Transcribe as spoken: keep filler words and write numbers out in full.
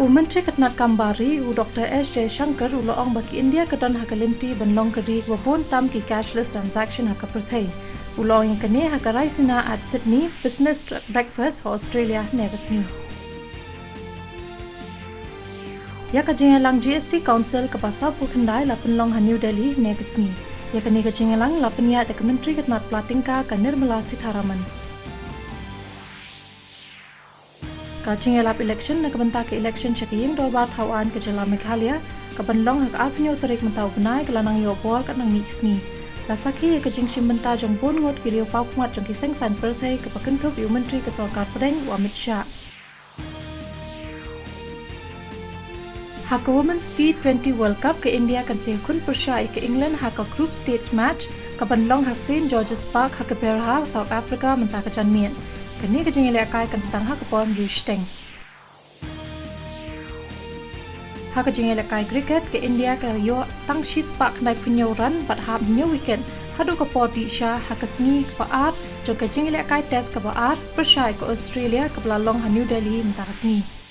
U Myntri ka tnad kam bar ri, u Dr S Jaishankar, u la ong ba ka India ka don ha ka lynti ban long ka ri kaba bun tam ki cashless transaction ha ka pyrthei. U la ong ïa kane ha ka Raisina at Sydney Business Breakfast ha Australia hynne ka sngi. Ïa ka jingïalang G S T Council kaba sawphew khyndai la pynlong ha New Delhi hynne ka sngi. Ïa kane ka jingïalang la pynïaid da ka Myntri ka tnad pla tyngka ka Nirmala Sitharaman. Ka jingïalap election na ka bynta ka election sha ka Ïing Dorbar Thaw Aiñ ka jylla Meghalaya, ka ban long ha ka arphew tarik mynta u bnai, ka la nang ïoh bor katba nang mih ka sngi. La sakhi ïa ka jingshim bynta jong bun ngut ki riew paw khmat jong ki seng saiñ pyrthei, kaba kynthup ïa u Myntri ka Sorkar Pdeng u Amit Shah. Ha ka Women's T twenty World Cup, ka India kan sa ïakhun pyrshah ïa ka England ha ka group stage match, ka ban long ha Saint George's Park ha Canberra, South Africa mynta ka janmiet. Kane ka jingïalehkai kan sdang ha ka por hynriew shiteng. Ha ka jingïalehkai cricket, ka India ka la ïoh tang shispah khyndaiphew hynñiew run bad hap hynñiew wicket haduh ka por dih sha ha ka sngi kaba ar jong ka jingïalehkai test kaba ar pyrshah ïa ka Australia, kaba la long ha New Delhi mynta ka sngi.